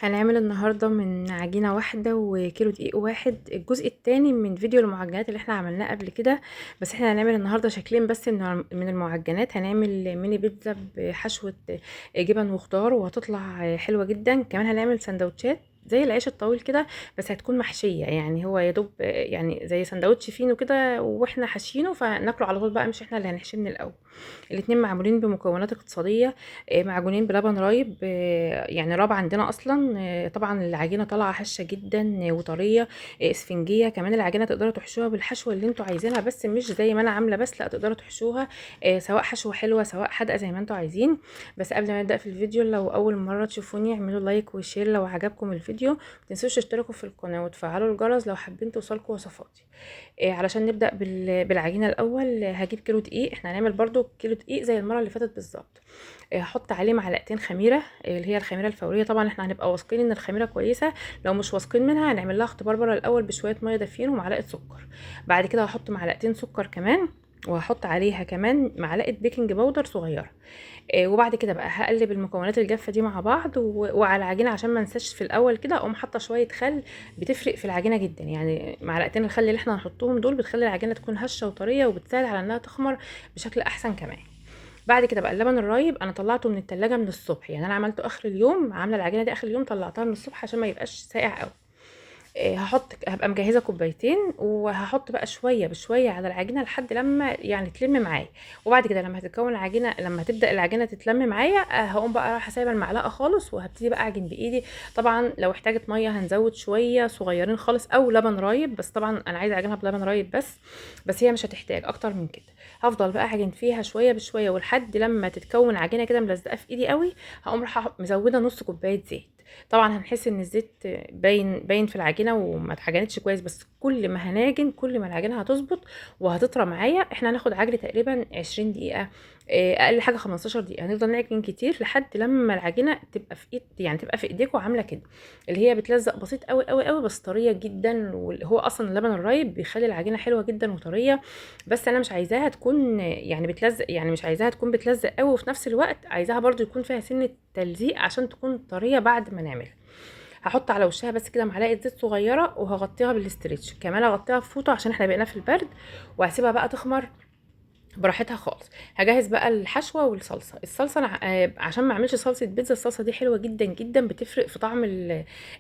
هنعمل النهاردة من عجينة واحدة وكيلو دقيق واحد الجزء التاني من فيديو المعجنات اللي احنا عملناه قبل كده. بس احنا هنعمل النهاردة شكلين بس من المعجنات. هنعمل ميني بيتزا بحشوة جبن وخضار وهتطلع حلوة جدا. كمان هنعمل سندوتشات زي العيش الطويل كده بس هتكون محشية، يعني هو يا دوب يعني زي سندوتش فينو كده واحنا حاشينه فناكله على طول بقى، مش احنا اللي هنحشيه من الاول. الاتنين معمولين بمكونات اقتصادية، معجونين بلبن رايب، يعني راب عندنا اصلا. طبعا العجينة طالعة هشة جدا وطرية، اسفنجية. كمان العجينة تقدروا تحشوها بالحشوة اللي انتوا عايزينها، بس مش زي ما انا عاملة بس، لا تقدروا تحشوها سواء حشوة حلوة سواء حادقة زي ما انتوا عايزين. بس قبل ما نبدأ في الفيديو، لو اول مرة تشوفوني اعملوا like و share لو عجبكم الفيديو، متنسوش تشتركوا في القناة وتفعلوا الجرس لو حابين توصلكوا وصفاتي. علشان نبدأ بالعجينة الأول، هجيب كيلو دقيق. احنا هنعمل برضو كيلو دقيق زي المرة اللي فاتت بالظبط. هحط عليه معلقتين خميرة، اللي هي الخميرة الفورية. طبعا احنا هنبقى واثقين ان الخميرة كويسة، لو مش واثقين منها هنعمل لها اختبار بره الأول بشوية مية دافيين ومعلقة سكر. بعد كده هحط معلقتين سكر كمان، وهحط عليها كمان معلقة baking powder صغيرة. وبعد كده بقى هقلب المكونات الجافة دي مع بعض وعلى العجينة، عشان ما انساش في الأول كده اقوم حاطة شوية خل، بتفرق في العجينة جدا. يعني معلقتين الخل اللي احنا هنحطهم دول بتخلي العجينة تكون هشة وطرية، وبتساعد على انها تخمر بشكل احسن كمان. بعد كده بقى اللبن الرايب انا طلعته من التلاجة من الصبح، يعني انا عملته اخر اليوم، عاملة العجينة دي اخر اليوم، طلعتها من الصبح عشان ما يبقاش ساقع قوي. هبقى مجهزة كوبايتين، وهحط بقى شوية بشوية على العجينة لحد لما يعني تلم معايا. وبعد كده لما هتتكون العجينة، لما هتبدأ العجينة تتلم معايا، هقوم بقى رايحة سايبة المعلقة خالص وهبتدي بقى اعجن بايدي. طبعا لو احتاجت مية هنزود شوية صغيرين خالص او لبن رايب، بس طبعا انا عايزة اعجنها بلبن رايب بس هي مش هتحتاج اكتر من كده. هفضل بقى اعجن فيها شوية بشوية ولحد لما تتكون عجينة كده ملزقة في ايدي قوي. هقوم رايحة مزودة نص كوباية زيت. طبعا هنحس ان الزيت باين في العجينة وما اتعجنتش كويس، بس كل ما هنعجن كل ما العجينة هتظبط وهتطرى معايا. احنا هناخد عجن تقريبا 20 دقيقة، اقل حاجة 15 دقيقة. هنفضل نعجن كتير لحد لما العجينة تبقى في ايد، يعني تبقى في ايديكم عامله كده، اللي هي بتلزق بسيط قوي قوي قوي بس طرية جدا. وهو اصلا اللبن الرايب بيخلي العجينة حلوة جدا وطريه، بس انا مش عايزاها تكون يعني بتلزق، يعني مش عايزاها تكون بتلزق قوي، وفي نفس الوقت عايزاها برضو يكون فيها سنة تلزيق عشان تكون طرية بعد ما نعملها. هحط على وشها بس كده معلقه زيت صغيرة وهغطيها بال stretch، كمان هغطيها بفوطه عشان احنا بقينا في البرد، وهسيبها بقى تخمر براحتها خالص. هجهز بقى الحشوه والصلصه. الصلصه أنا عشان ما اعملش صلصه بيتزا، الصلصه دي حلوة جدا جدا، بتفرق في طعم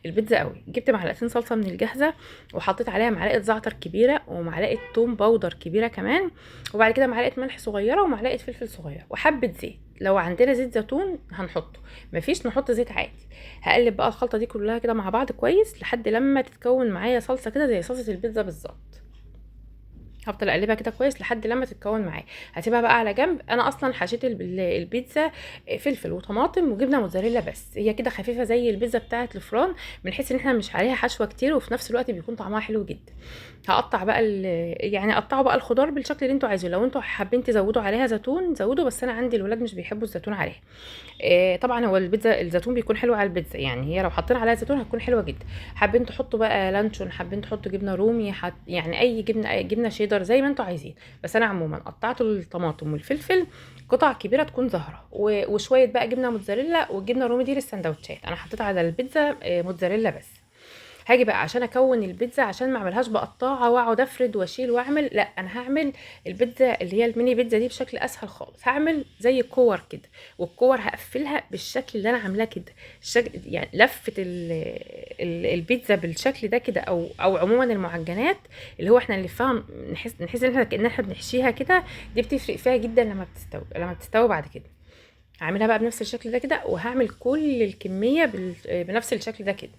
البيتزا قوي. جبت معلقتين صلصه من الجاهزة وحطيت عليها معلقه زعتر كبيرة ومعلقة توم powder كبيرة كمان، وبعد كده معلقه ملح صغيرة ومعلقة فلفل صغيرة وحبه زيت. لو عندنا زيت زيتون هنحطه، مفيش نحط زيت عادي. هقلب بقى الخلطة دي كلها كده مع بعض كويس لحد لما تتكون معايا صلصه كده زي صلصه البيتزا بالظبط. هفضل اقلبها كده كويس لحد لما تتكون معايا. هسيبها بقى على جنب. انا اصلا حشيت البيتزا فلفل وطماطم وجبنه موتزاريلا، بس هي كده خفيفة زي البيتزا بتاعه الفران، بنحس ان احنا مش عليها حشوه كتير، وفي نفس الوقت بيكون طعمها حلو جدا. هقطع بقى يعني قطعوا بقى الخضار بالشكل اللي انتوا عايزينه. لو انتوا حابين تزودوا عليها زيتون زودوا، بس انا عندي الولاد مش بيحبوا الزيتون عليها. طبعا هو البيتزا الزيتون بيكون حلو على البيتزا، يعني هي لو حطينا عليها زيتون هتكون حلوة جدا. حابين تحطوا بقى لانشون، حابين تحطوا جبنه رومي، يعني اي جبنه، اي جبنه شيدر زي ما انتوا عايزين. بس انا عموما قطعت الطماطم والفلفل قطع كبيرة تكون زهره، وشوية بقى جبنه موتزاريلا، والجبنه الرومي دي للسندوتشات. انا حطيت على البيتزا موتزاريلا بس. هاجي بقى عشان اكون البيتزا، عشان ما اعملهاش بقطاعه واقعد افرد واشيل واعمل، لا انا هعمل البيتزا اللي هي الميني بيتزا دي بشكل اسهل خالص. هعمل زي كور كده، والكور هقفلها بالشكل اللي انا عاملاه كده، الشكل يعني لفه البيتزا بالشكل ده كده، او عموما المعجنات اللي هو احنا نلفها نحس ان احنا كأن احنا بنحشيها كده، دي بتفرق فيها جدا لما بتستوي بعد كده. هعملها بقى بنفس الشكل ده كده، وهعمل كل الكمية بنفس الشكل ده كده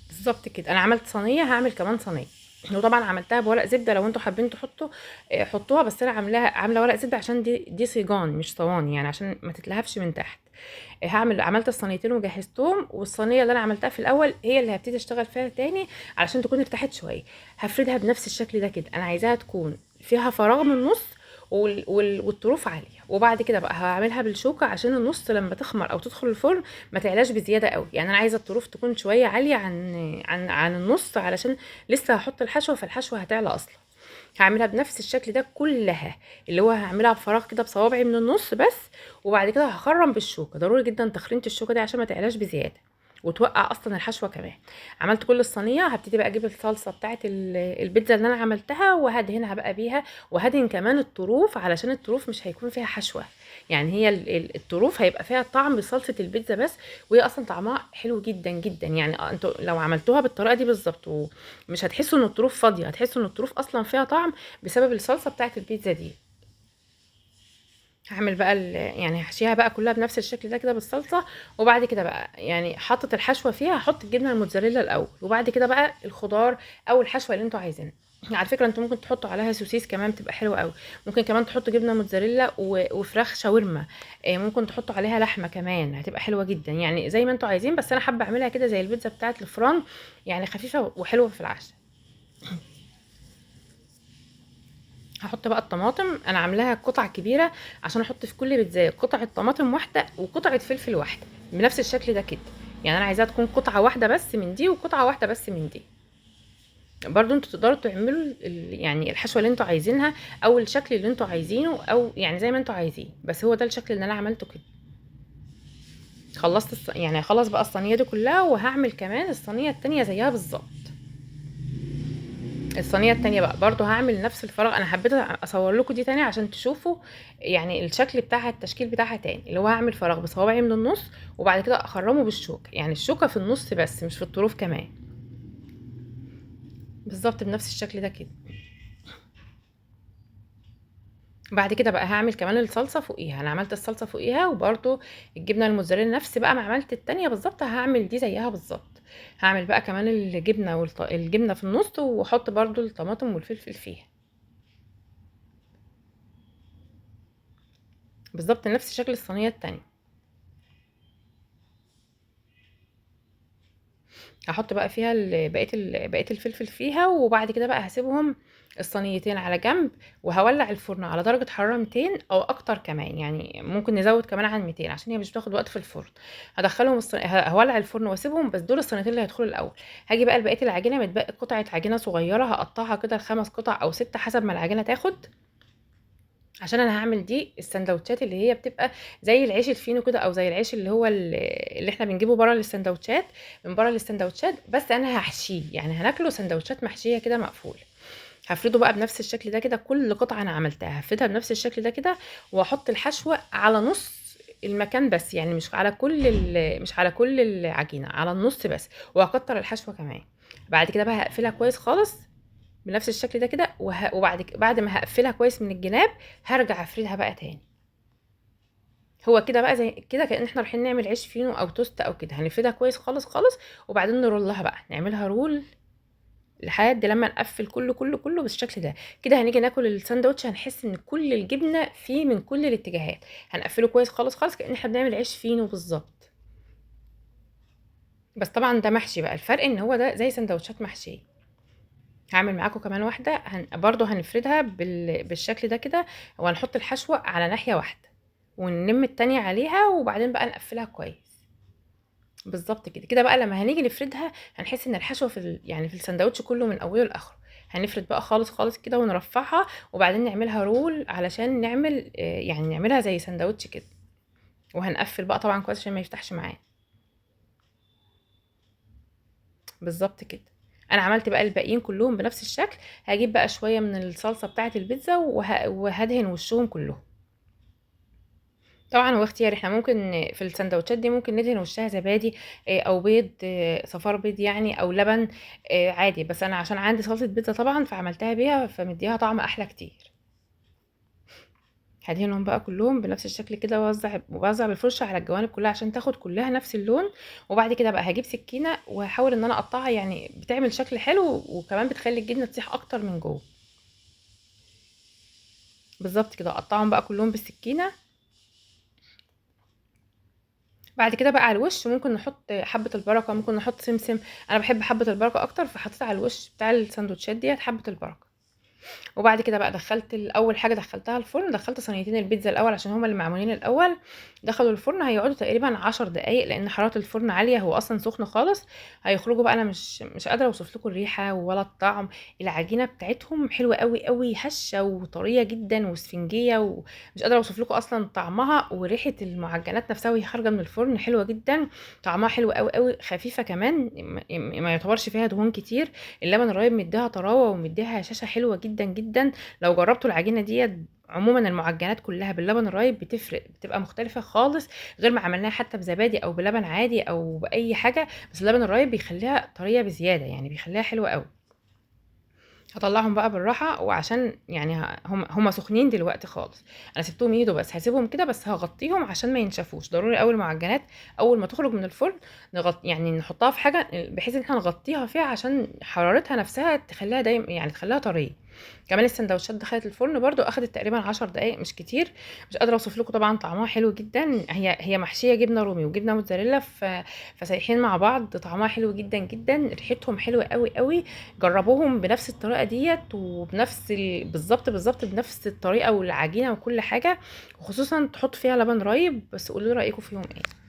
بالظبط كده. انا عملت صينية، هعمل كمان صينية، وطبعا عملتها بورق زبدة. لو انتوا حابين تحطوا، حطوها، بس انا عامله ورق زبدة عشان دي صيجان مش صواني، يعني عشان ما تتلهفش من تحت. عملت الصينيتين وجهزتهم، والصينيه اللي انا عملتها في الاول هي اللي هبتدي اشتغل فيها تاني علشان تكون ارتاحت شوية. هفردها بنفس الشكل ده كده، انا عايزاها تكون فيها فراغ من النص والطروف عالية. وبعد كده بقى هعملها بالشوكة عشان النص لما تخمر او تدخل الفرن ما تعلاش بزيادة قوي، يعني انا عايزه الطروف تكون شوية عالية عن النص علشان لسه هحط الحشوه، فالحشوه هتعلى اصلا. هعملها بنفس الشكل ده كلها، اللي هو هعملها بفراغ كده بصوابعي من النص بس، وبعد كده هخرم بالشوكة. ضروري جدا تخريمه الشوكة دي عشان ما تعلاش بزيادة وتوقع اصلا الحشوه كمان. عملت كل الصينية، هبتدي بقى اجيب الصلصه بتاعه البيتزا اللي انا عملتها وهدهنها بقى بيها، وهدهن كمان الطروف علشان الطروف مش هيكون فيها حشوه، يعني هي الطروف هيبقى فيها طعم صلصه البيتزا بس، وهي اصلا طعمها حلو جدا جدا. يعني انتوا لو عملتوها بالطريقة دي بالظبط ومش هتحسوا ان الطروف فاضية، هتحسوا ان الطروف اصلا فيها طعم بسبب الصلصه بتاعه البيتزا دي. هعمل بقى يعني هحشيها بقى كلها بنفس الشكل ده كده بالصلصه، وبعد كده بقى يعني حاطه الحشوه فيها، هحط الجبنة الموتزاريلا الاول، وبعد كده بقى الخضار او الحشوه اللي انتوا عايزينها. على فكرة انتوا ممكن تحطوا عليها سوسيس كمان، بتبقى حلوة قوي. ممكن كمان تحطوا جبنه موتزاريلا وفراخ شاورما، ممكن تحطوا عليها لحمه كمان، هتبقى حلوة جدا. يعني زي ما انتوا عايزين، بس انا حابة اعملها كده زي البيتزا بتاعه الفرن، يعني خفيفة وحلوه في العشاء. هحط بقى الطماطم، انا عاملاها قطع كبيرة عشان احط في كل بيتزايه قطعه طماطم واحدة وقطعه فلفل واحدة بنفس الشكل ده كده. يعني انا عايزاها تكون قطعه واحدة بس من دي وقطعه واحدة بس من دي. برضو انتوا تقدروا تعملوا يعني الحشوه اللي انتوا عايزينها او الشكل اللي انتوا عايزينه، او يعني زي ما انتوا عايزين، بس هو ده الشكل اللي انا عملته كده. خلصت يعني خلص بقى الصينية دي كلها، وهعمل كمان الصينية التانية زيها بالظبط. الصينية التانية بقى برضو هعمل نفس الفراغ. انا حبيت اصور لكم دي تاني عشان تشوفوا يعني الشكل بتاعها، التشكيل بتاعها تاني، اللي هو هعمل فراغ بصوابعي من النص وبعد كده اخرمه بالشوكة، يعني الشوكة في النص بس مش في الطروف كمان، بالظبط بنفس الشكل ده كده. بعد كده بقى هعمل كمان الصلصه فوقيها. انا عملت الصلصه فوقيها وبرده الجبنة الموتزاريلا نفس بقى ما عملت التانية بالظبط، هعمل دي زيها بالظبط. هعمل بقى كمان الجبنة الجبنة في النص، واحط برده الطماطم والفلفل فيها بالظبط نفس شكل الصينية التانية. هحط بقى فيها بقية الفلفل فيها، وبعد كده بقى هسيبهم الصينيتين على جنب، وهولع الفرن على درجه حرارة 200 او اكتر كمان، يعني ممكن نزود كمان عن 200 عشان هي مش بتاخد وقت في الفرن. هدخلهم هولع الفرن واسيبهم، بس دول الصينيتين اللي هيدخلوا الاول. هاجي بقى لبقية العجينة، متبقي قطعه عجينه صغيرة هقطعها كده ل5 قطع او 6 حسب ما العجينة تاخد، عشان انا هعمل دي السندوتشات اللي هي بتبقى زي العيش الفينو كده، او زي العيش اللي هو اللي احنا بنجيبه بره للسندوتشات، من بره للسندوتشات، بس انا هحشيه، يعني هناكله سندوتشات محشيه كده مقفولة. هفرده بقى بنفس الشكل ده كده، كل قطعه انا عملتها هفردها بنفس الشكل ده كده، واحط الحشوه على نص المكان بس، يعني مش على كل العجينة، على النص بس، وهكتر الحشوه كمان. بعد كده بقى هقفلها كويس خالص بنفس الشكل ده كده، وبعد بعد ما هقفلها كويس من الجناب هرجع افردها بقى تاني. هو كده بقى زي كده كأن احنا رايحين نعمل عيش فينو او توست او كده، هنفردها كويس خالص خالص، وبعدين نرولها بقى، نعملها roll لحد لما نقفل كله كله كله بالشكل ده كده. هنيجي ناكل الساندوتش هنحس ان كل الجبنة فيه من كل الاتجاهات. هنقفله كويس خالص خالص كأن احنا بنعمل عيش فينو بالظبط، بس طبعا ده محشي بقى، الفرق ان هو ده زي سندوتشات محشيه. هعمل معاكم كمان واحدة، برضو هنفردها بالشكل ده كده، وهنحط الحشوه على ناحية واحدة ونلم التانية عليها، وبعدين بقى نقفلها كويس بالظبط كده. كده بقى لما هنيجي نفردها هنحس ان الحشوه يعني في السندوتش كله من اوله لاخره. هنفرد بقى خالص خالص كده ونرفعها، وبعدين نعملها رول علشان نعمل، يعني نعملها زي سندوتش كده، وهنقفل بقى طبعا كويس عشان ما يفتحش معانا بالظبط كده. انا عملت بقى الباقيين كلهم بنفس الشكل. هجيب بقى شوية من الصلصه بتاعه البيتزا وهدهن وشهم كلهم. طبعا هو اختياري، احنا ممكن في السندوتشات دي ممكن ندهن وشها زبادي، او بيض، صفار بيض يعني، او لبن، عادي، بس انا عشان عندي صلصه بيتزا طبعا فعملتها بيها، فمديها طعم احلى كتير. هدهنهم بقى كلهم بنفس الشكل كده، ووزع بالفرشه على الجوانب كلها عشان تاخد كلها نفس اللون. وبعد كده بقى هجيب سكينة وهحاول ان انا اقطعها، يعني بتعمل شكل حلو وكمان بتخلي الجبنة تسيح اكتر من جوه بالظبط كده. اقطعهم بقى كلهم بالسكينة. بعد كده بقى على الوش ممكن نحط حبه البركة، ممكن نحط سمسم، انا بحب حبه البركة اكتر فحطيت على الوش بتاع السندوتشات ديت حبه البركة. وبعد كده بقى دخلت اول حاجة دخلتها الفرن، دخلت صينيتين البيتزا الاول عشان هما اللي معمولين الاول. دخلوا الفرن هيقعدوا تقريبا 10 دقايق لان حرارة الفرن عالية، هو اصلا سخن خالص. هيخرجوا بقى، انا مش قادرة اوصف لكم الريحة ولا الطعم. العجينة بتاعتهم حلوة قوي قوي، هشه وطريه جدا واسفنجيه، ومش قادرة اوصف لكم اصلا طعمها وريحه المعجنات نفسها وهي خارجه من الفرن حلوة جدا، طعمها حلو قوي قوي، خفيفة كمان، ما يعتبرش فيها دهون كتير. اللبن الرايب مديها طراوه ومديها هشاشة حلوة جدا جدا. لو جربتوا العجينة ديت، عموما المعجنات كلها باللبن الرايب بتفرق، بتبقى مختلفة خالص غير ما عملناها حتى بزبادي او بلبن عادي او باي حاجة، بس اللبن الرايب بيخليها طرية بزيادة، يعني بيخليها حلوة قوي. هطلعهم بقى بالراحة، وعشان يعني هم سخنين دلوقتي خالص، انا سبتهم يهدوا بس هسيبهم كده، بس هغطيهم عشان ما ينشفوش. ضروري اول المعجنات اول ما تخرج من الفرن يعني نحطها في حاجة بحيث ان احنا نغطيها فيها عشان حرارتها نفسها تخليها دايما، يعني تخليها طرية. كمان السندوتشات دخلت الفرن برضو، اخدت تقريبا 10 دقايق مش كتير. مش قادرة اوصف لكم طبعا طعمها حلو جدا. هي محشيه جبنه رومي وجبنه موتزاريلا، فسايحين مع بعض، طعمها حلو جدا جدا، ريحتهم حلوة قوي قوي. جربوهم بنفس الطريقة ديت وبنفس بالظبط بالظبط بنفس الطريقة والعجينه وكل حاجة، وخصوصا تحط فيها لبن رايب. بس قولوا لي رايكم فيهم ايه.